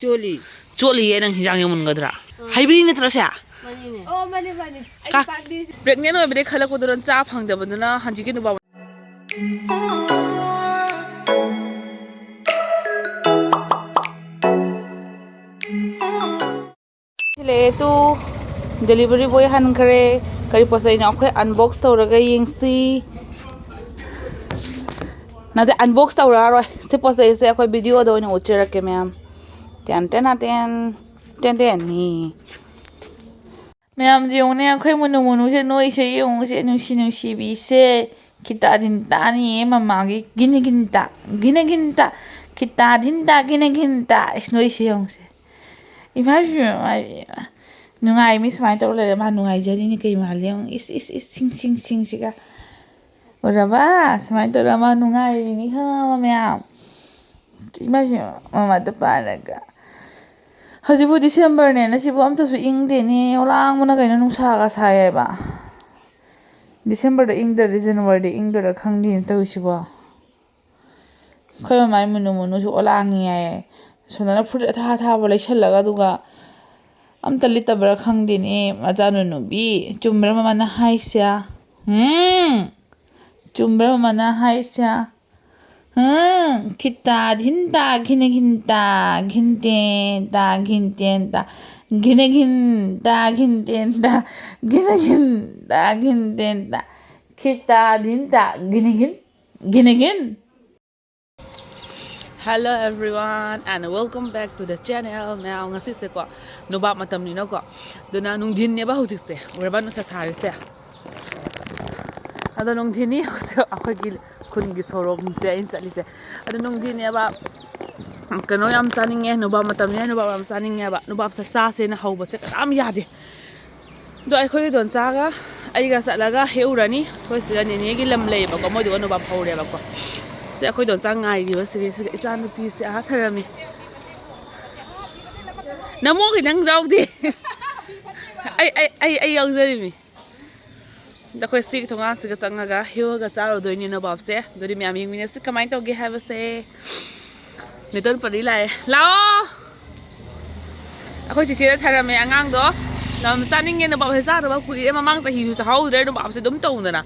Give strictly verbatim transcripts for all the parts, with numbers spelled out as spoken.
ꯆꯣꯠꯂꯤ꯫ ꯆꯣꯠꯂꯤꯌꯦ, ꯅꯪ ꯍꯤꯟꯖꯥꯡ ꯌꯥꯝ ꯃꯨꯟꯒꯗ꯭ꯔꯥ? ꯎꯝ꯫ ꯍꯩꯕꯤꯔꯤ ꯅꯠꯇ꯭ꯔꯥ ꯁꯦ? ꯃꯥꯅꯤꯅꯦ꯫ ꯑꯣ, ꯃꯥꯅꯦ, ꯃꯥꯅꯦ꯫ ꯑꯩ ꯀꯥ-, ꯄꯥꯝꯕꯤꯁꯦ꯫ Pregnant ꯑꯣꯏꯕꯗꯒꯤ ꯈꯜꯂꯛꯄꯗꯨꯅ ꯆꯥ ꯐꯪꯗꯕꯗꯨꯅ ꯍꯧꯖꯤꯛꯀꯤ ꯅꯨꯄꯥ꯫ ꯊꯤꯜꯂꯛꯑꯦ ꯇꯨ꯫ Delivery boy ꯍꯟꯈ꯭ꯔꯦ꯫ ꯀꯔꯤ ꯄꯣꯠ ꯆꯩꯅꯣ? ꯑꯩꯈꯣꯏ unbox ꯇꯧꯔꯒ ꯌꯦꯡꯁꯤ꯫ ꯅꯠꯇꯦ, unbox ꯇꯧꯔꯛꯑꯔꯣꯏ꯫ ꯁꯤ ꯄꯣꯠ ꯆꯩꯁꯦ ꯑꯩꯈꯣꯏ video ꯗ ꯑꯣꯏꯅ ꯎꯠꯆꯔꯛꯀꯦ, ꯃꯌꯥꯝ꯫ Ten ten ten. Ten ten ꯅꯤ꯫ ꯃꯌꯥꯝꯁꯦ ꯌꯦꯡꯉꯨꯅꯦ, ꯑꯩꯈꯣꯏ ꯃꯨꯅꯨ ꯃꯨꯅꯨꯁꯦ ꯅꯣꯏꯁꯦ ꯌꯦꯡꯉꯨꯁꯦ, ꯅꯨꯡꯁꯤ ꯅꯨꯡꯁꯤꯕꯤꯁꯦ꯫ ꯈꯤꯇꯥ ꯙꯤꯟꯇꯥꯅꯤꯌꯦ ꯃꯃꯥꯒꯤ ꯒꯤꯅ ꯒꯤꯟꯇꯥ, ꯒꯤꯅ ꯒꯤꯟꯇꯥ, ꯈꯤꯇꯥ ꯙꯤꯟꯇꯥ, ꯒꯤꯅ ꯒꯤꯟꯇꯥ꯫ ꯏꯁ, ꯅꯣꯏꯁꯦ ꯌꯦꯡꯉꯨꯁꯦ꯫ ꯏꯃꯥ ꯏꯕꯦꯝꯃ, ꯏꯃꯥ ꯏꯕꯦꯝꯃ꯫ ꯅꯨꯡꯉꯥꯏ, ꯃꯤ ꯁꯨꯃꯥꯏꯅ ꯇꯧꯔ ꯂꯩꯔꯦ꯫ ꯃꯥ ꯅꯨꯡꯉꯥꯏꯖꯔꯤꯅꯤ ꯀꯩ ꯃꯥꯜꯂꯤ ꯌꯦꯡꯉꯨ꯫ ꯏꯁ, ꯏꯁ, ꯏꯁ, ꯁꯤꯡ, ꯁꯤꯡ, ꯁꯤꯡꯁꯤꯒ꯫ ꯎꯔꯕ? ꯁꯨꯃꯥꯏꯅ ꯇꯧꯔ ꯃꯥ ꯅꯨꯡꯉꯥꯏꯔꯤꯅꯤ ꯈꯪꯉꯕ ꯃꯌꯥꯝ? ꯏꯃꯥꯁꯤ ꯃꯃꯥꯗ ꯄꯥꯔꯒ꯫ ꯍꯧꯖꯤꯛꯄꯨ December ꯅꯦꯅ ꯁꯤꯕꯨ ꯑꯝꯇꯁꯨ ꯏꯪꯗꯦꯅꯦ꯫ ꯑꯣꯂꯥꯡꯕꯅ ꯀꯩꯅꯣ ꯅꯨꯡꯁꯥꯒ ꯁꯥꯏ ꯍꯥꯏꯕ꯫ December ꯗ ꯏꯪꯗ꯭ꯔꯗꯤ January ꯗ ꯏꯪꯗꯣꯏꯔꯥ ꯈꯪꯗꯦꯅꯦ ꯇꯧꯔꯤꯁꯤꯕꯣ꯫ ꯑꯩꯈꯣꯏ ꯃꯃꯥꯏ ꯃꯨꯅꯨ ꯃꯨꯅꯨꯁꯨ ꯑꯣꯂꯥꯡꯉꯤ ꯍꯥꯏꯌꯦ꯫ ꯁꯣꯝꯗꯅ ꯐꯨꯔꯤꯠ ꯑꯊꯥ ꯑꯊꯥꯕ ꯂꯩꯁꯜꯂꯒ ꯑꯗꯨꯒ ꯑꯝꯇ ꯂꯤꯠꯇꯕ꯭ꯔꯥ ꯈꯪꯗꯦꯅꯦ ꯃꯆꯥꯅꯨ ꯅꯨꯄꯤ꯫ ꯆꯨꯝꯕ꯭ꯔꯥ ꯃꯃꯥꯅ ꯍꯥꯏꯁꯦ? ꯎꯝ꯫ ꯆꯨꯝꯕ꯭ꯔꯥ ꯃꯃꯥꯅ ꯍꯥꯏꯁꯦ? ꯍꯪ, ꯈꯤꯇꯥ ꯙꯤꯟꯇꯥ ꯘꯤꯅ ꯘꯤꯟꯇꯥ ꯘꯤꯟꯇꯦꯟ ꯇꯥ ꯘꯤꯟꯇꯦꯟ ꯇꯥ ꯘꯤꯅ ꯘꯤꯟꯇꯥ ꯘꯤꯟꯇꯦꯟ ꯇꯥ ꯘꯤꯅ ꯘꯤꯟꯇꯥ ꯘꯤꯟꯇꯦꯟ ꯇꯥ ꯈꯤꯇꯥ ꯙꯤꯟꯇꯥ ꯘꯤꯅ ꯘꯤꯟ ꯘꯤꯅ ꯘꯤꯟ꯫ Hello everyone and welcome back to the channel. ꯃꯌꯥꯝ ꯉꯁꯤꯁꯦꯀꯣ ꯅꯣꯕꯥꯞ ꯃꯇꯝꯅꯤꯅꯀꯣ, ꯑꯗꯨꯅ ꯅꯨꯡꯊꯤꯟꯅꯦꯕ ꯍꯧꯖꯤꯛꯁꯦ, ꯎꯔꯕ ꯅꯨꯡꯁꯥ ꯁꯥꯔꯤꯁꯦ? ꯑꯗꯣ ꯅꯨꯡꯊꯤꯟꯅꯤ ꯍꯧꯖꯤꯛ ꯑꯩꯈꯣꯏꯒꯤ ꯈꯨꯟꯒꯤ ꯁꯣꯔꯣꯛꯁꯦ ꯑꯩꯅ ꯆꯠꯂꯤꯁꯦ꯫ ꯑꯗꯣ ꯅꯨꯡꯊꯤꯟꯅꯦꯕ, ꯀꯩꯅꯣ ꯌꯥꯝ ꯆꯥꯅꯤꯡꯉꯦ, ꯅꯣꯕꯥꯞ ꯃꯇꯝꯅꯤꯅ ꯅꯣꯕꯥꯞ ꯌꯥꯝ ꯆꯥꯅꯤꯡꯉꯦꯕ꯫ ꯅꯣꯕꯥꯞꯁꯦ ꯆꯥꯁꯦꯅ ꯍꯧꯕꯁꯦ ꯀꯅꯥꯝ ꯌꯥꯗꯦ꯫ ꯑꯗꯣ ꯑꯩꯈꯣꯏꯒꯤ ꯗꯣꯟꯆꯥꯒ ꯑꯩꯒ ꯆꯠꯂꯒ ꯍꯦꯛꯎꯔꯅꯤ꯫ ꯑꯩꯈꯣꯏ ꯁꯤꯗ ꯅꯦꯅꯦꯒꯤ ꯂꯝ ꯂꯩꯌꯦꯕꯀꯣ, ꯃꯣꯏꯗꯨꯒ ꯅꯣꯕꯥꯞ ꯍꯧꯔꯦꯕꯀꯣ꯫ ꯑꯗ ꯑꯩꯈꯣꯏ ꯗꯣꯟꯆꯥ ꯉꯥꯏꯔꯤꯕ ꯁꯤꯒꯤ, ꯁꯤꯒ ꯏꯆꯥ ꯅꯨꯄꯤꯁꯦ ꯑꯥ ꯊꯔꯝꯃꯤ꯫ ꯅꯃꯣ ꯈꯤꯇꯪ ꯌꯥꯎꯗꯦ꯫ ꯑꯩ, ꯑꯩ, ꯑꯩ, ꯑꯩ ꯌꯥꯎꯖꯔꯤꯃꯤ꯫ ꯑꯗ ꯑꯩꯈꯣꯏ ꯁꯤꯒꯤ ꯊꯣꯡꯒꯥꯟꯁꯤꯒ ꯆꯪꯉꯒ ꯍꯦꯛꯑꯒ ꯆꯥꯔꯨꯗꯣꯏꯅꯤ ꯅꯣꯕꯥꯞꯁꯦ꯫ ꯑꯗꯨꯗꯤ ꯃꯌꯥꯝ ꯌꯦꯡꯃꯤꯟꯅꯁꯤ ꯀꯃꯥꯏꯅ ꯇꯧꯒꯦ ꯍꯥꯏꯕꯁꯦ꯫ ꯅꯦꯇꯣꯟ ꯄꯔꯤ ꯂꯥꯛꯑꯦ꯫ ꯂꯥꯛꯑꯣ! ꯑꯩꯈꯣꯏ ꯆꯤꯆꯦꯗ ꯊꯔꯝꯃꯦ ꯑꯉꯥꯡꯗꯣ꯫ ꯅꯝ ꯆꯥꯅꯤꯡꯉꯦ, ꯅꯨꯄꯥꯁꯦ ꯆꯥꯗꯕ ꯀꯨꯏꯔꯦ꯫ ꯃꯃꯥꯡ ꯆꯍꯤꯁꯨ ꯆꯥꯍꯧꯗ꯭ꯔꯦ꯫ ꯅꯨꯄꯥꯁꯦ ꯑꯗꯨꯝ ꯇꯧꯗꯅ꯫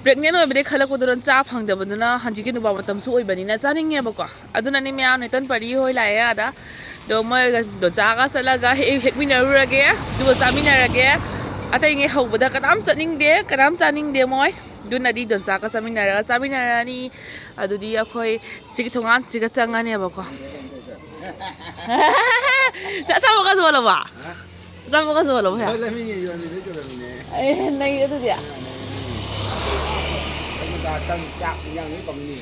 ꯄ꯭ꯔꯦꯒꯅꯦꯟ ꯑꯣꯏꯕꯗꯒꯤ ꯈꯜꯂꯛꯄꯗꯨꯅ ꯆꯥ ꯐꯪꯗꯕꯗꯨꯅ ꯍꯧꯖꯤꯛꯀꯤ ꯅꯨꯄꯥ ꯃꯇꯝꯁꯨ ꯑꯣꯏꯕꯅꯤꯅ ꯆꯥꯅꯤꯡꯉꯦꯕꯀꯣ꯫ ꯑꯗꯨꯅꯅꯦ ꯃꯌꯥꯝ ꯅꯦꯇꯣꯟ ꯄꯔꯤ ꯍꯣꯏ ꯂꯥꯛꯑꯦ ꯑꯥꯗ꯫ ꯑꯗꯣ ꯃꯣꯏꯒ ꯗꯣꯟꯆꯥꯒ ꯆꯠꯂꯒ ꯍꯦꯛ ꯍꯦꯛꯃꯤꯟꯅꯔꯨꯔꯒꯦ꯫ ꯑꯗꯨꯒ ꯆꯥꯃꯤꯟꯅꯔꯒꯦ꯫ ꯑꯇꯩꯉꯩ ꯍꯧꯕꯗ ꯀꯅꯥꯝ ꯆꯠꯅꯤꯡꯗꯦ, ꯀꯅꯥꯝ ꯆꯥꯅꯤꯡꯗꯦ ꯃꯣꯏ꯫ ꯑꯗꯨꯅꯗꯤ ꯗꯣꯟꯆꯥꯒ ꯆꯥꯃꯤꯟꯅꯔꯒ ꯆꯥꯃꯤꯟꯅꯔꯅꯤ꯫ ꯑꯗꯨꯗꯤ ꯑꯩꯈꯣꯏ ꯁꯤꯒꯤ ꯊꯣꯡꯒꯥꯟꯁꯤꯒ ꯆꯪꯉꯅꯦꯕꯀꯣ꯫ ꯑꯆꯥꯄꯣꯠꯀꯁꯨ ꯌꯣꯜꯂꯕꯣ? ꯑꯆꯥꯄꯣꯠꯀꯁꯨ ꯌꯣꯜꯂꯕꯣ ꯍꯦ? ꯌꯣꯜꯂꯝꯃꯤꯅꯦ, ꯌꯣꯜꯂꯤꯗꯣ ꯌꯣꯜꯂꯝꯃꯤꯅꯦ꯫ ꯑꯦ, ꯅꯩ ꯑꯗꯨꯗꯤ꯫ ꯑꯩꯈꯣꯏ ꯇꯟ, ꯆꯥꯛ, ꯏꯟꯖꯥꯡ ꯂꯣꯏ ꯐꯪꯅꯤ꯫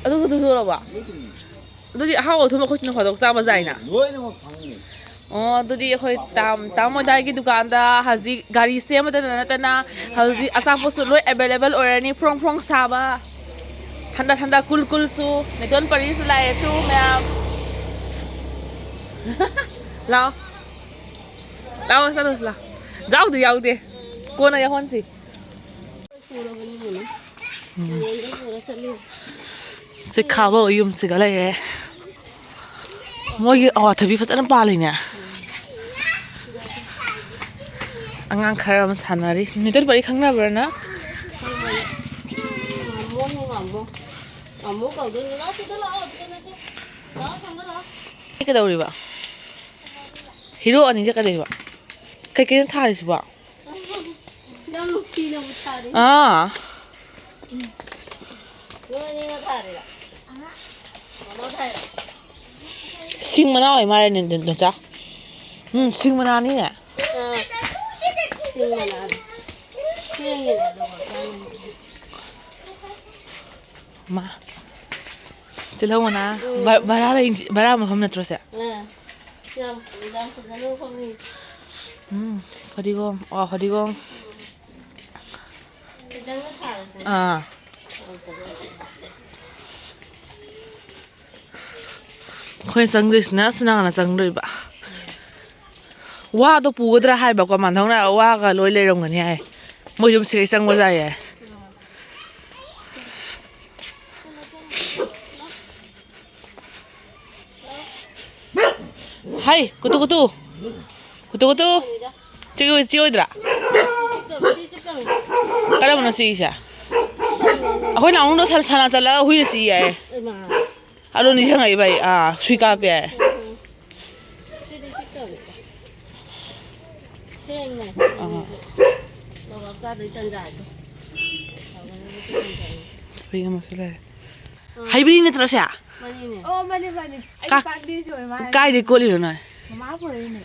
ꯑꯗꯨꯒꯗꯨꯁꯨ ꯌꯣꯜꯂꯕꯣ? ꯂꯣꯏ ꯐꯪꯅꯤ꯫ ꯑꯗꯨꯗꯤ ꯑꯍꯥꯎ ꯑꯊꯨꯝ ꯑꯩꯈꯣꯏꯁꯨ ꯅꯣꯡ ꯐꯥꯗꯣꯛ ꯆꯥꯕ ꯌꯥꯏꯅ꯫ ꯂꯣꯏꯅꯃꯛ ꯐꯪꯅꯤ꯫ ꯑꯣ, ꯑꯗꯨꯗꯤ ꯑꯩꯈꯣꯏ ꯇꯥꯝ-, ꯇꯥꯃꯣ ꯍꯣꯏꯗꯥꯏꯒꯤ ꯗꯨꯀꯥꯟꯗ ꯍꯧꯖꯤꯛ ꯒꯥꯔꯤ ꯁꯦꯝꯕꯗ ꯅꯠꯇꯅ ꯍꯧꯖꯤꯛ ꯑꯆꯥꯄꯣꯠꯁꯨ ꯂꯣꯏ available ꯑꯣꯏꯔꯅꯤ, ꯐ꯭ꯔꯣꯡ ꯐ꯭ꯔꯣꯡ ꯁꯥꯕ꯫ ꯍꯟꯗꯛ ꯍꯟꯗꯛ ꯀꯨꯜ ꯀꯨꯜꯁꯨ, ꯅꯦꯇꯣꯟ ꯄꯔꯤꯁꯨ ꯂꯥꯛꯑꯦ ꯇꯨ ꯃꯌꯥꯝ꯫ ꯂꯥꯛꯑꯣ꯫ ꯂꯥꯛꯑꯣ, ꯆꯠꯂꯨꯁꯤ ꯂꯥꯛꯑꯣ꯫ ꯌꯥꯎꯗꯦ, ꯌꯥꯎꯗꯦ꯫ ꯀꯣꯟꯅ ꯌꯥꯎꯍꯟꯁꯤ꯫ ꯎꯝ꯫ ꯆꯤꯛꯈꯥꯕ ꯌꯨꯝꯁꯤꯒ ꯂꯩꯔꯦ꯫ ꯃꯣꯏꯒꯤ ꯑꯋꯥꯊꯕꯤ ꯐꯖꯅ ꯄꯥꯜꯂꯤꯅꯦ꯫ ꯑꯉꯥꯡ ꯈꯔ ꯑꯃ ꯁꯥꯟꯅꯔꯤ꯫ ꯅꯦꯇꯣꯟ ꯄꯔꯤ ꯈꯪꯅꯕ꯭ꯔꯥ ꯅꯪ? ꯃꯥꯃꯣ ꯀꯧꯗꯣꯏꯅꯤ꯫ ꯂꯥꯛꯑꯣ, ꯁꯤꯗ ꯂꯥꯛꯑꯣ, ꯑꯗꯨꯗ ꯅꯠꯇꯦ꯫ ꯂꯥꯛꯑꯣ, ꯁꯣꯝꯗ ꯂꯥꯛꯑꯣ꯫ ꯀꯩꯗꯧꯔꯤꯕ? ꯍꯤꯔꯣ ꯑꯅꯤꯁꯦ ꯀꯩꯗꯧꯔꯤꯕ? ꯀꯩꯀꯩꯅꯣ ꯊꯥꯔꯤꯁꯤꯕꯣ? ꯌꯥꯝ ꯅꯨꯡꯁꯤꯅꯕꯨ ꯊꯥꯔꯤ꯫ ꯑꯥ꯫ ꯅꯣꯏ ꯑꯅꯤꯅ ꯊꯥꯔꯤꯔꯣ? ꯃꯃꯥ ꯊꯥꯏꯔꯣ? ꯁꯤꯡ ꯃꯅꯥ ꯑꯣꯏ ꯃꯥꯜꯂꯦꯅꯦ, ꯅ-, ꯅꯆꯥ꯫ ꯎꯝ, ꯁꯤꯡ ꯃꯅꯥꯅꯤꯅꯦ꯫ ꯑꯥ꯫ ꯁꯤꯡ ꯃꯅꯥꯅꯤ꯫ ꯊꯦꯡꯉꯤꯅꯦ ꯑꯗꯨꯒ ꯆꯥꯅꯤꯡꯗꯦ꯫ ꯃꯥ꯫ ꯇꯤꯜꯍꯧ ꯃꯅꯥ꯫ ꯎꯝ꯫ ꯚ-, ꯚꯔꯥ ꯂꯩ-, ꯚꯔꯥ ꯃꯐꯝ ꯅꯠꯇ꯭ꯔꯣ ꯁꯦ? ꯑꯥ꯫ ꯌꯥꯝ, ꯌꯥꯝ ꯐꯖꯅ ꯍꯧꯔꯤ꯫ ꯎꯝ, ꯐꯗꯤꯒꯣꯝ꯫ ꯑꯣ, ꯐꯗꯤꯒꯣꯝ꯫ ꯈꯤꯇꯪꯒ ꯊꯥꯔꯁꯦ꯫ ꯑꯥ꯫ ꯌꯥꯝ ꯐꯖꯅ꯫ ꯑꯩꯈꯣꯏꯅ ꯆꯪꯗꯣꯏꯁꯤꯅ ꯁꯨꯅꯥꯅ ꯆꯪꯗꯣꯏꯕ꯫ ꯋꯥꯗꯣ ꯄꯨꯒꯗ꯭ꯔꯥ ꯍꯥꯏꯕꯀꯣ, ꯃꯥꯟꯙꯧꯅ ꯋꯥꯒ ꯂꯣꯏ ꯂꯩꯔꯝꯒꯅꯤ ꯍꯥꯏ꯫ ꯃꯣꯏ ꯌꯨꯝ ꯁꯤꯒꯩ ꯆꯪꯕ ꯌꯥꯏ ꯍꯥꯏ꯫ ꯍꯩ, ꯀꯨꯇꯨ ꯀꯨꯇꯨ꯫ ꯀꯨꯇꯨ ꯀꯨꯇꯨ꯫ ꯆꯤꯛꯑꯣꯏ-, ꯆꯤꯛꯑꯣꯏꯗ꯭ꯔꯥ? ꯀꯔꯝꯕꯅꯣ ꯆꯤꯛꯏꯁꯦ? ꯑꯩꯈꯣꯏ ꯅꯥꯎꯅꯗꯣ ꯁꯟ-, ꯁꯅꯥ ꯆꯠꯂꯒ ꯍꯨꯏꯅ ꯆꯤꯛꯏ ꯍꯥꯏꯌꯦ꯫ ꯑꯗꯣ ꯅꯤꯡꯁꯤꯡꯉꯛꯏꯕ ꯑꯩ, ꯑꯥ, ꯁꯨꯏ ꯀꯥꯞꯄꯦ ꯍꯥꯏ꯫ ꯁꯤꯗꯤ ꯆꯤꯛꯇꯕꯅꯤ꯫ ꯊꯦꯡꯅ꯫ ꯑꯥ꯫ ꯂꯧꯕꯥꯞ ꯆꯥꯗꯣꯏ ꯇꯟꯖꯥꯁꯦ꯫ ꯍꯨꯏ ꯑꯃꯁꯨ ꯂꯩꯔꯦ꯫ ꯍꯩꯕ꯭ꯔꯤ ꯅꯠꯇ꯭ꯔꯣ ꯁꯦ? ꯃꯥꯅꯤꯅꯦ꯫ ꯑꯣ, ꯃꯥꯅꯦ, ꯃꯥꯅꯦ꯫ ꯑꯩ ꯀꯥ-, ꯄꯥꯝꯕꯤꯁꯨ ꯑꯣꯏ ꯃꯥꯜꯂꯦ꯫ ꯀꯥꯏꯗꯩ ꯀꯣꯠꯂꯤꯅꯣ ꯅꯣꯏ? ꯃꯃꯥ ꯄꯨꯔꯛꯏꯅꯦ꯫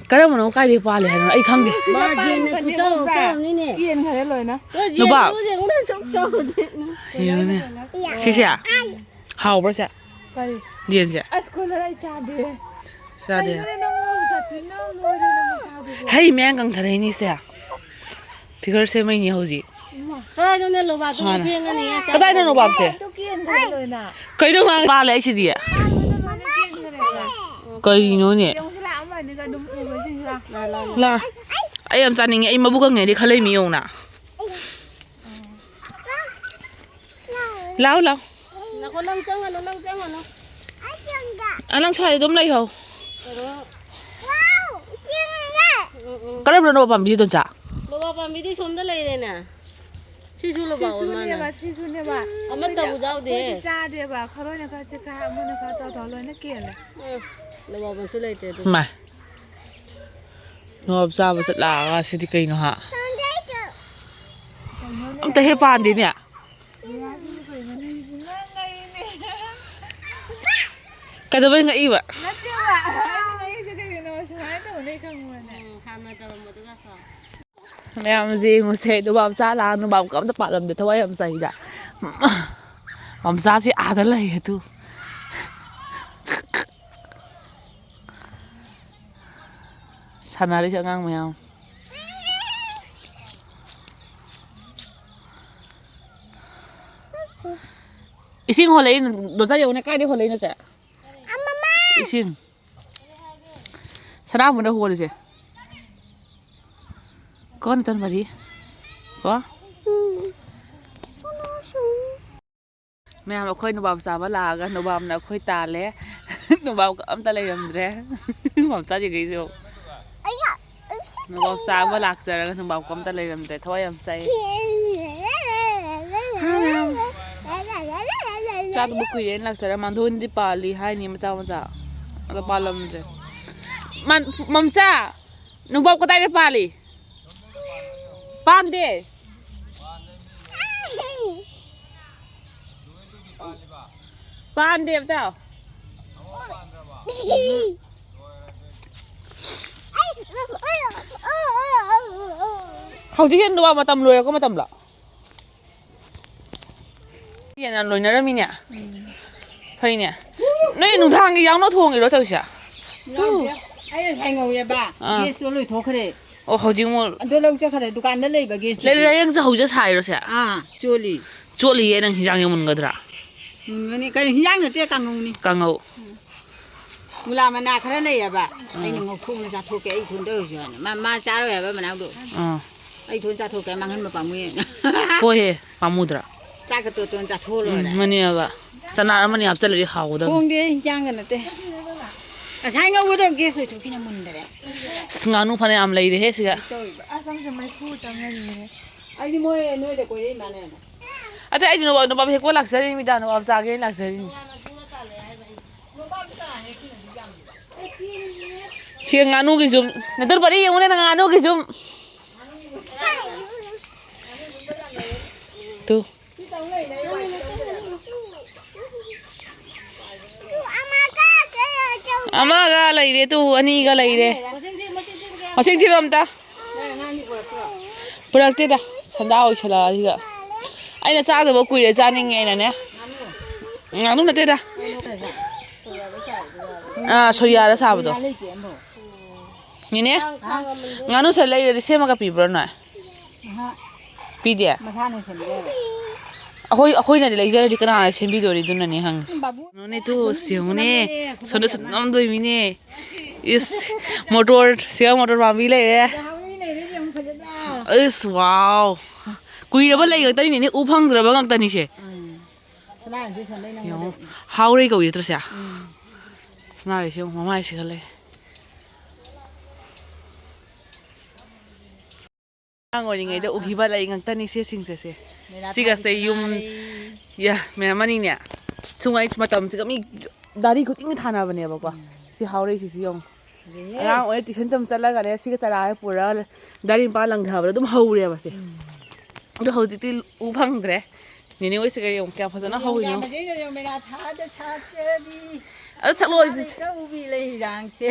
ꯀꯔꯝꯕꯅꯣ ꯀꯥꯏꯗꯩ ꯄꯥꯜꯂꯦ ꯍꯥꯏꯅꯣ? ꯑꯩ ꯈꯪꯗꯦ꯫ ꯃꯥ ꯖꯦꯟꯅ ꯈꯨꯆꯥꯎ ꯑꯃ ꯆꯥꯎꯕꯅꯤꯅꯦ꯫ ꯀꯦꯟꯈꯔꯦ ꯂꯣꯏꯅ꯫ ꯅꯨꯄꯥ꯫ ꯌꯦꯡꯉꯨꯅꯦ, ꯁꯨꯛ ꯆꯥꯎꯗꯦ꯫ ꯌꯦꯡꯉꯨꯅꯦ꯫ ꯁꯤꯁꯦ? ꯍꯥꯎꯕ꯭ꯔꯥ ꯁꯦ? ꯀꯔꯤ? ꯌꯦꯟꯁꯦ? ꯑꯁ, ꯀꯣꯏꯂꯔ ꯑꯩ ꯆꯥꯗꯦ꯫ ꯆꯥꯗꯦ? ꯀꯩꯅꯣꯅꯦ ꯅꯪꯕꯨ, ꯁꯥꯊꯤꯅ ꯂꯣꯏꯔꯦ ꯅꯪꯕꯨ ꯆꯥꯗꯦ꯫ ꯍꯩ ꯃꯌꯥꯡ ꯀꯪꯊꯔꯛꯏꯅꯤꯁꯦ꯫ ꯐꯤꯒꯔ ꯁꯦꯝꯃꯛꯏꯅꯦ ꯍꯧꯖꯤꯛ꯫ ꯏꯃꯥ꯫ ꯀꯗꯥꯏꯗꯅꯣ ꯂꯣꯕꯥꯞꯇꯨꯕꯨ ꯍꯥꯟꯅ꯫ ꯊꯦꯡꯉꯅꯤ, ꯆꯥ-, ꯀꯗꯥꯏꯗꯅꯣ ꯂꯣꯕꯥꯞꯁꯦ? ꯂꯣꯕꯥꯞꯇꯣ ꯀꯦꯟꯈ꯭ꯔꯦ ꯂꯣꯏꯅ꯫ ꯀꯩꯅꯣ ꯉꯥꯡ-, ꯄꯥꯜꯂꯦ ꯑꯩꯁꯤꯗꯤ꯫ ꯀꯦꯟꯈ꯭ꯔꯦꯕ꯫ ꯀꯩꯅꯣꯅꯦ? ꯌꯦꯡꯉꯨꯁꯤ ꯂꯥꯛꯑꯝꯃꯅꯤꯒ ꯑꯗꯨꯝ ꯎꯕꯁꯤꯡꯁꯤꯗ꯫ ꯂꯥ, ꯂꯥ, ꯂꯥ꯫ ꯂꯥ꯫ ꯑꯩ ꯌꯥꯝ ꯆꯥꯅꯤꯡꯉꯦ꯫ ꯑꯩ ꯃꯕꯨꯛ ꯀꯪꯉꯦꯗꯤ ꯈꯜꯂꯛꯏ ꯃꯤ ꯌꯦꯡꯉꯨꯅ꯫ ꯂꯥꯎ, ꯂꯥꯎ꯫ ꯉꯥꯏꯈꯣ, ꯅꯪ ꯆꯪꯒꯅꯨ, ꯅꯪ ꯆꯪꯒꯅꯨ꯫ ꯑ, ꯅꯪ ꯁ꯭ꯋꯥꯏꯗ ꯑꯗꯨꯝ ꯂꯩꯍꯧ꯫ ꯀꯩꯅꯣ? ꯎꯝ, ꯎꯝ꯫ ꯀꯔꯝꯕꯅꯣ ꯄꯥꯝꯕꯤ, ꯗꯣꯟꯆꯥ? ꯂꯣꯕꯥꯞ ꯄꯥꯝꯕꯤꯗꯤ ꯁꯣꯝꯗ ꯂꯩꯔꯦꯅꯦ꯫ ꯁꯤꯁꯨ ꯂꯣꯕꯥꯞ ꯑꯣꯏ ꯃꯥꯜꯂꯦ꯫ ꯁꯤꯁꯨꯅꯦꯕ, ꯁꯤꯁꯨꯅꯦꯕ꯫ ꯑꯃꯠꯇꯕꯨ ꯌꯥꯎꯗꯦꯍꯦ꯫ ꯑꯩꯈꯣꯏꯗꯤ ꯆꯥꯗꯦꯕ꯫ ꯈꯔꯣꯏꯅ ꯈꯔ ꯆꯤꯛꯈꯥ, ꯑꯃꯅ ꯈꯔ ꯇꯧꯊꯣꯛ ꯂꯣꯏꯅ ꯀꯦꯜꯂꯦ꯫ ꯎꯝ, ꯂꯣꯕꯥꯞ ꯑꯃꯁꯨ ꯂꯩꯇꯦ ꯑꯗꯨ꯫ ꯃꯥ꯫ ꯅꯣꯕꯥꯞ ꯆꯥꯕ ꯆꯠꯂꯛꯑꯒ ꯁꯤꯗꯤ ꯀꯩꯅꯣ ꯍꯥ? ꯀꯩꯅꯣꯅꯦ꯫ ꯑꯝꯇ ꯍꯦꯛ ꯄꯥꯟꯗꯦꯅꯦ꯫ ꯃꯌꯥꯁꯤꯁꯨ ꯀꯩꯅꯣꯅꯦ, ꯉꯛꯏꯅꯦ꯫ ꯀꯩꯗꯧꯕꯩ ꯉꯛꯏꯕ? ꯅꯠꯇꯦꯕ, ꯑꯩꯅ ꯉꯛꯏꯁꯦ ꯀꯩꯒꯤꯅꯣ? ꯁꯨꯃꯥꯏꯅ ꯇꯧꯅꯤ ꯈꯪꯕ꯭ꯔꯅꯦ? ꯎꯝ, ꯍꯥꯟꯅ ꯇꯧꯔꯝꯕꯗꯨꯒ ꯀꯣ꯫ ꯃꯌꯥꯝꯁꯦ ꯌꯦꯡꯉꯨꯁꯦ, ꯅꯣꯕꯥꯞ ꯆꯥ ꯂꯥꯛꯑ ꯅꯣꯕꯥꯞꯀ ꯑꯝꯇ ꯄꯥꯜꯂꯝꯗꯦ, ꯊꯋꯥꯏ ꯌꯥꯝ ꯆꯥꯏꯗ꯫ ꯃꯝꯆꯥꯁꯤ ꯑꯥꯗ ꯂꯩ ꯑꯗꯨ꯫ ꯁꯥꯟꯅꯔꯤꯁꯦ ꯑꯉꯥꯡ ꯃꯌꯥꯝ꯫ ꯏꯁꯤꯡ ꯍꯣꯜꯂꯛꯏ, ꯗꯣꯟꯆꯥ ꯌꯦꯡꯉꯨꯅꯦ, ꯀꯥꯏꯗꯩ ꯍꯣꯜꯂꯛꯏꯅꯣ ꯁꯦ? ꯏꯁꯤꯡ꯫ ꯁꯅꯥꯃꯨꯟꯅ ꯍꯣꯜꯂꯤꯁꯦ꯫ ꯀꯣ ꯅꯆꯟ ꯃꯔꯤ? ꯀꯣ? ꯃꯌꯥꯝ ꯑꯩꯈꯣꯏ ꯅꯣꯕꯥꯞ ꯆꯥꯕ ꯂꯥꯛꯑꯒ ꯅꯣꯕꯥꯞꯅ ꯑꯩꯈꯣꯏ ꯇꯥꯜꯂꯦ꯫ ꯅꯨꯡꯕꯥꯎ ꯑꯝꯇ ꯂꯩꯔꯝꯗ꯭ꯔꯦ꯫ ꯃꯝꯆꯥꯁꯤꯡꯈꯩꯁꯨ ꯅꯨꯡꯕꯥꯎ ꯆꯥꯕ ꯂꯥꯛꯆꯔꯒ ꯅꯨꯡꯕꯥꯎ ꯑꯝꯇ ꯂꯩꯔꯝꯗ꯭ꯔꯦ꯫ ꯊꯋꯥꯏ ꯌꯥꯝ ꯆꯥꯏ꯫ ꯆꯥꯗꯕ ꯀꯨꯏꯔꯦꯅ ꯂꯥꯛꯆꯔꯒ ꯃꯥꯟꯗꯣꯟꯗꯤ ꯄꯥꯜꯂꯤ ꯍꯥꯏꯅꯤ ꯃꯆꯥ ꯃꯆꯥ꯫ ꯑꯗꯣ ꯄꯥꯜꯂꯝꯗ꯭ꯔꯦ꯫ ꯃꯥꯟ-, ꯃꯝꯆꯥ! ꯅꯨꯡꯕꯥꯎ ꯀꯗꯥꯏꯗ ꯄꯥꯜꯂꯤ? ꯄꯥꯟꯗꯦ꯫ ꯄꯥꯟꯗꯦ ꯑꯝꯇ꯫ ꯍꯧꯖꯤꯛ ꯍꯦꯟ ꯅꯨꯡꯕꯥꯎ ꯃꯇꯝ ꯂꯣꯏꯔꯛꯄ ꯃꯇꯝꯂꯣ? ꯌꯦꯟ ꯌꯥꯝ ꯂꯣꯏꯅꯔꯝꯃꯤꯅꯦ꯫ ꯎꯝ꯫ ꯐꯩꯅꯦ꯫ ꯅꯣꯏ ꯅꯨꯡꯗꯥꯡꯒꯤ ꯌꯥꯎꯅ ꯊꯣꯡꯉꯤꯔꯣ ꯇꯧꯔꯤꯁꯦ? ꯌꯥꯎꯗꯦ꯫ ꯑꯩ ꯉꯁꯥꯏ ꯉꯧꯋꯦꯕ꯫ ꯑꯥ꯫ ꯒꯦꯁꯇꯣ ꯂꯣꯏꯊꯣꯛꯈ꯭ꯔꯦ꯫ ꯑꯣ, ꯍꯧꯖꯤꯛ ꯑꯃꯨꯛ ꯑꯗꯣ ꯂꯧ ꯆꯠꯈ꯭ꯔꯦ, ꯗꯨꯀꯥꯟꯗ ꯂꯩꯕ ꯒꯦꯁꯇꯨꯗꯤ꯫ ꯂꯩ-, ꯂꯩꯔꯪꯁꯦ ꯍꯧꯖꯤꯛ ꯁꯥꯏꯔꯣ ꯁꯦ? ꯑꯥ, ꯆꯣꯠꯂꯤ꯫ ꯆꯣꯠꯂꯤꯌꯦ, ꯅꯪ ꯍꯤꯟꯖꯥꯡꯁꯦ ꯃꯨꯟꯒꯗ꯭ꯔꯥ? ꯃꯨꯟꯒꯅꯤ꯫ ꯀꯩꯅꯣ, ꯍꯤꯟꯖꯥꯡ ꯅꯠꯇꯦ, ꯀꯥꯡꯉꯧꯅꯤ꯫ ꯀꯥꯡꯉꯧ꯫ ꯎꯝ꯫ ꯃꯨꯂꯥ ꯃꯅꯥ ꯈꯔ ꯂꯩꯌꯦꯕ, ꯑꯥ꯫ ꯑꯩꯅ ꯉꯧꯊꯣꯛꯅ ꯆꯥꯊꯣꯛꯀꯦ, ꯑꯩ ꯏꯊꯣꯟꯗ ꯑꯣꯏꯔꯁꯨ ꯍꯥꯏꯅ꯫ ꯃꯥ, ꯃꯥ ꯆꯥꯔꯣꯏ ꯍꯥꯏꯕ ꯃꯅꯥꯎꯗꯣ꯫ ꯑꯥ꯫ ꯑꯩ ꯏꯊꯣꯟ ꯆꯥꯊꯣꯛꯀꯦ, ꯃꯥꯡꯍꯟꯕ ꯄꯥꯝꯃꯨꯏꯅ꯫ ꯍꯣꯏꯍꯦ, ꯄꯥꯝꯃꯨꯗ꯭ꯔꯥ? ꯆꯥꯛꯀ ꯇꯣꯠ ꯇꯣꯠ ꯆꯥꯊꯣꯛꯑ ꯎꯝ, ꯂꯣꯏꯔꯦ꯫ ꯃꯅꯦꯕ꯫ ꯆꯅꯥ ꯑꯃꯅꯤ ꯍꯥꯞꯆꯜꯂꯗꯤ ꯍꯥꯎꯒꯗꯕꯅꯤ꯫ ꯊꯣꯡꯗꯦ, ꯏꯟꯖꯥꯡꯒ ꯅꯠꯇꯦ꯫ ꯉꯁꯥꯏ ꯉꯧꯕꯗꯣ ꯒꯦꯁ ꯑꯣꯏꯊꯣꯛꯈꯤꯅ ꯃꯨꯟꯗꯔꯦ꯫ ꯑꯁ, ꯉꯥꯅꯨ ꯐꯅꯌꯥꯝ ꯂꯩꯔꯦꯍꯦ ꯁꯤꯗ꯫ ꯇꯧꯔꯤꯕ꯫ ꯑꯁ, ꯑꯃꯁꯨ ꯃꯩꯐꯨ ꯇꯝꯅꯔꯤꯅꯦ꯫ ꯑꯩꯗꯤ ꯃꯣꯏ ꯅꯣꯏꯗ ꯀꯣꯏꯔꯛꯏ ꯃꯥꯅꯦꯅ꯫ ꯑꯇꯩ ꯑꯩꯗꯤ ꯅꯣꯕꯥꯞ, ꯅꯣꯕꯥꯞ ꯍꯦꯛꯄ ꯂꯥꯛꯆꯔꯤꯅꯤꯗ, ꯅꯣꯕꯥꯞ ꯆꯥꯒꯦꯅ ꯂꯥꯛꯆꯔꯤꯅꯤ꯫ ꯁꯤ ꯉꯥꯅꯨꯒꯤ ꯌꯨꯝ꯫ ꯅꯇꯨꯔ ꯄꯔꯤ ꯌꯦꯡꯉꯨꯅꯦ, ꯅꯪ ꯉꯥꯅꯨꯒꯤ ꯌꯨꯝ꯫ ꯇꯨ꯫ ꯑꯃꯒ ꯂꯩꯔꯦ, ꯇꯨ, ꯑꯅꯤꯒ ꯂꯩꯔꯦ꯫ ꯃꯁꯤꯡ ꯊꯤꯔꯣ ꯑꯝꯇ꯫ ꯄꯨꯔꯛꯇꯦꯗ, ꯁꯟꯗꯥ ꯑꯣꯏꯁꯜꯂꯛꯑꯁꯤꯒ꯫ ꯑꯩꯅ ꯆꯥꯗꯕ ꯀꯨꯏꯔꯦ, ꯆꯥꯅꯤꯡꯉꯦ ꯑꯩꯅꯅꯦ꯫ ꯉꯥꯅꯨ ꯅꯠꯇꯦꯗ꯫ ꯑꯥ, ꯁꯣꯔꯤꯌꯥꯗ ꯁꯥꯕꯗꯣ꯫ ꯅꯦꯅꯦ, ꯉꯥꯅꯨꯁꯦ ꯂꯩꯔꯗꯤ ꯁꯦꯝꯃꯒ ꯄꯤꯕ꯭ꯔꯣ ꯅꯣꯏ? ꯑꯍ꯫ ꯄꯤꯗꯦ? ꯃꯁꯥꯅ ꯁꯦꯝꯖꯕ꯫ ꯑꯩꯈꯣꯏ, ꯑꯩꯈꯣꯏꯅꯗꯤ ꯂꯩꯖꯔꯗꯤ ꯀꯅꯥꯅ ꯁꯦꯝꯕꯤꯗꯣꯔꯤ? ꯑꯗꯨꯅꯅꯦ ꯍꯪꯉꯤꯁꯦ꯫ ꯕꯥꯕꯨ꯫ ꯌꯦꯡꯉꯨꯅꯦ, ꯇꯨ, ꯑꯁꯣꯝꯗꯁꯨ ꯁꯤ ꯌꯦꯡꯉꯨꯅꯦ꯫ ꯅꯝꯃꯦ, ꯈꯨꯕꯥꯛ ꯁꯣꯝꯗꯁꯨ ꯌꯥꯝꯅ꯫ ꯅꯝꯗꯣꯏꯃꯤꯅꯦ꯫ ꯏꯁ, ꯃꯣꯇꯣꯔ, ꯁꯤꯒ ꯃꯣꯇꯣꯔ ꯄꯥꯝꯕꯤ ꯂꯩꯔꯦ꯫ ꯖꯍꯥꯎꯔꯤ ꯂꯩꯔꯦ, ꯌꯦꯡꯉꯨ ꯐꯖꯅ꯫ ꯏꯁ, ꯋꯥꯎ꯫ ꯀꯨꯏꯔꯕ ꯂꯩ ꯉꯥꯛꯇꯅꯤꯅꯦ, ꯎ ꯐꯪꯗ꯭ꯔꯕ ꯉꯥꯛꯇꯅꯤꯁꯦ꯫ ꯎꯝ꯫ ꯁꯅꯥꯔꯩꯁꯨ ꯁꯟꯗꯩ ꯌꯦꯡꯉꯣ, ꯅꯝꯒꯗꯕꯅꯤ꯫ ꯍꯥꯎꯔꯩ ꯀꯧꯏ ꯅꯠꯇ꯭ꯔꯣ ꯁꯦ? ꯎꯝ꯫ ꯁꯅꯥꯔꯤꯁꯦ ꯌꯦꯡꯉꯨ, ꯃꯃꯥꯏ ꯁꯤꯒꯠꯂꯦ꯫ ꯑꯉꯥꯡ ꯑꯣꯏꯔꯤꯉꯩꯗ ꯎꯈꯤꯕ ꯂꯩ ꯉꯥꯛꯇꯅꯤ ꯁꯤꯁꯤꯡꯁꯦ, ꯁꯦ꯫ ꯁꯤꯒꯁꯦ ꯌꯨꯝ, ꯌꯥ, ꯃꯌꯥꯝ ꯑꯅꯤꯅꯦ꯫ ꯁꯨꯡꯉꯩ ꯃꯇꯝꯁꯤꯒ ꯃꯤ ꯗꯥꯔꯤ ꯈꯨꯗꯤꯡꯒꯤ ꯊꯥꯅꯕꯅꯦꯕꯀꯣ꯫ ꯁꯤ ꯍꯥꯎꯔꯛꯏꯁꯤꯁꯨ ꯌꯦꯡꯉꯨ꯫ ꯑꯉꯥꯡ ꯑꯣꯏꯔ tuition ꯇꯝ ꯆꯠꯂꯒꯅꯦ, ꯁꯤꯒ ꯆꯔꯥꯒ ꯄꯨꯔꯒ ꯗꯥꯔꯤ ꯃꯄꯥ ꯂꯪꯊꯕꯗ ꯑꯗꯨꯝ ꯍꯧꯔꯦꯕ ꯁꯦ꯫ ꯑꯗꯣ ꯍꯧꯖꯤꯛꯇꯤ ꯎ ꯐꯪꯗ꯭ꯔꯦ꯫ ꯅꯦꯅꯦ ꯍꯣꯏꯁꯤꯒ ꯌꯦꯡꯉꯨ ꯀꯌꯥꯝ ꯐꯖꯅ ꯍꯧꯔꯤꯅꯣ꯫ ꯌꯥꯝꯕꯁꯤꯗ ꯌꯦꯡꯉꯨ, ꯃꯦꯔꯥ ꯊꯥꯗ ꯁꯥꯠꯆꯔꯗꯤ꯫ ꯑꯗꯨ ꯁꯛꯂꯛꯑꯣ ꯑꯗꯨꯗꯤ꯫ ꯀꯧꯕꯤ ꯂꯩꯔꯥꯡꯁꯦ꯫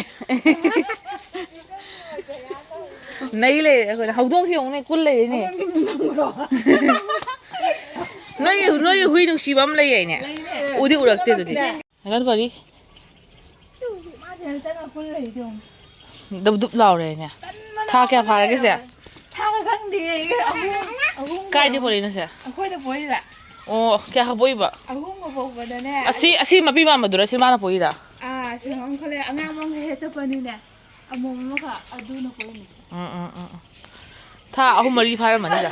ꯅꯩ ꯂꯩꯔꯦ ꯑꯩꯈꯣꯏꯅ꯫ ꯍꯧꯗꯣꯡꯁꯤ ꯌꯦꯡꯉꯨꯅꯦ, ꯀꯨꯜ ꯂꯩꯔꯦꯅꯦ꯫ ꯍꯧꯗꯣꯡꯁꯤ ꯅꯪꯕ꯭ꯔꯣ? ꯅꯣꯏꯒꯤ, ꯅꯣꯏꯒꯤ ꯍꯨꯏ ꯅꯨꯡꯁꯤꯕ ꯑꯃ ꯂꯩ ꯍꯥꯏꯅꯦ꯫ ꯂꯩꯅꯦ꯫ ꯎꯗꯤ ꯎꯔꯛꯇꯦ ꯑꯗꯨꯗꯤ꯫ ꯄꯨꯝꯅꯃꯛꯅꯦ꯫ ꯍꯦꯟꯒꯠ ꯄꯔꯤ꯫ ꯃꯥꯁꯦ ꯍꯦꯛꯇ ꯀꯨꯜ ꯂꯩꯔꯦ ꯌꯦꯡꯉꯨ꯫ ꯗꯨꯞ ꯗꯨꯞ ꯂꯥꯎꯔꯦꯅꯦ꯫ ꯀꯟꯕꯅ ꯊꯥ ꯀꯌꯥ ꯐꯥꯔꯒꯦ ꯁꯦ? ꯊꯥꯒ ꯈꯪꯗꯦ꯫ ꯑꯍꯨꯝ, ꯑꯍꯨꯝ ꯀꯥꯏꯗ ꯄꯣꯔꯛꯏꯅꯣ ꯁꯦ? ꯑꯩꯈꯣꯏꯗ ꯄꯣꯛꯏꯕ꯫ ꯑꯣ, ꯀꯌꯥ ꯄꯣꯛꯏꯕ? ꯑꯍꯨꯝꯒ ꯄꯣꯛꯄꯗꯅꯦ꯫ ꯑꯁꯤ, ꯑꯁꯤ ꯃꯄꯤ ꯃꯥꯟꯕꯗꯨꯔ ꯁꯤ ꯃꯥꯅ ꯄꯣꯛꯏꯔ? ꯑꯥ, ꯁꯤ ꯑꯃꯈꯛ ꯂꯩ꯫ ꯑꯉꯥꯡꯕ ꯑꯃꯈꯛ ꯍꯦꯛ ꯆꯠꯄꯅꯤꯅꯦ꯫ ꯑꯃꯣꯝ ꯑꯃꯈꯛ ꯑꯗꯨꯅ ꯄꯣꯛꯏꯅꯦ꯫ ꯎꯝ, ꯎꯝ, ꯎꯝ, ꯎꯝ꯫ ꯊꯥ ꯑꯍꯨꯝ ꯃꯔꯤ ꯐꯥꯔꯝꯃꯅꯤꯗ꯫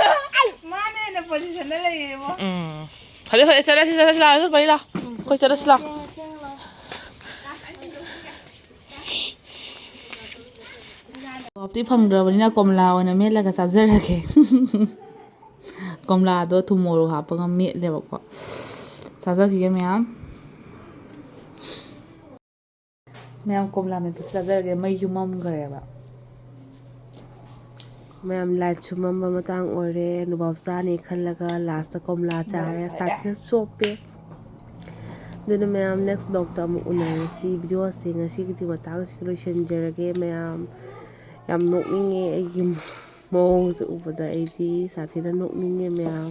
ꯃꯥꯅ ꯍꯦꯟꯅ positionꯗ ꯂꯩꯔꯦꯕꯣ꯫ ꯎꯝ꯫ ꯐꯔꯦ, ꯐꯔꯦ, ꯆꯠꯂꯁꯤ, ꯆꯠꯂꯁꯤ, ꯂꯥꯛꯑꯣ, ꯆꯠꯄ ꯂꯥꯛꯑꯣ꯫ ꯑꯩꯈꯣꯏ ꯆꯠꯂꯁꯤ ꯂꯥꯛꯑꯣ꯫ ꯖꯣꯕꯇꯤ ꯐꯪꯗ꯭ꯔꯕꯅꯤꯅ ꯀꯣꯝꯂꯥ ꯑꯣꯏꯅ ꯃꯦꯠꯂꯒ ꯆꯥꯖꯔꯒꯦ꯫ ꯀꯣꯝꯂꯥꯗꯣ ꯊꯨꯝ ꯃꯣꯔꯣꯛ ꯍꯥꯞꯄꯒ ꯃꯦꯠꯂꯦꯕꯀꯣ꯫ ꯆꯥꯖꯈꯤꯒꯦ ꯃꯌꯥꯝ꯫ ꯃꯌꯥꯝ ꯀꯣꯝꯂꯥ ꯃꯦꯠꯄꯁꯦ ꯆꯥꯖꯔꯒꯦ꯫ ꯃꯩꯁꯨ ꯃꯝꯈ꯭ꯔꯦꯕ꯫ ꯃꯌꯥꯝ lightꯁꯨ ꯃꯝꯕ ꯃꯇꯥꯡ ꯑꯣꯏꯔꯦ꯫ ꯅꯨꯕꯥꯞ ꯆꯥꯅꯤ ꯈꯜꯂꯒ lastꯇ ꯀꯣꯝꯂꯥ ꯆꯥꯔꯦ꯫ ꯁꯥꯊꯤꯅ ꯆꯣꯞꯄꯦ꯫ ꯑꯗꯨꯅ ꯃꯌꯥꯝ next vlogꯇ ꯑꯃꯨꯛ ꯎꯅꯔꯁꯤ꯫ Videoꯁꯦ ꯉꯁꯤꯒꯤꯗꯤ ꯃꯇꯥꯡꯁꯤꯒ ꯂꯣꯏꯁꯤꯟꯖꯔꯒꯦ ꯃꯌꯥꯝ꯫ ꯌꯥꯝ ꯅꯣꯛꯅꯤꯡꯉꯦ ꯑꯩꯒꯤ ꯃꯑꯣꯡꯁꯦ ꯎꯕꯗ꯫ ꯑꯩꯗꯤ ꯁꯥꯊꯤꯅ ꯅꯣꯛꯅꯤꯡꯉꯦ ꯃꯌꯥꯝ꯫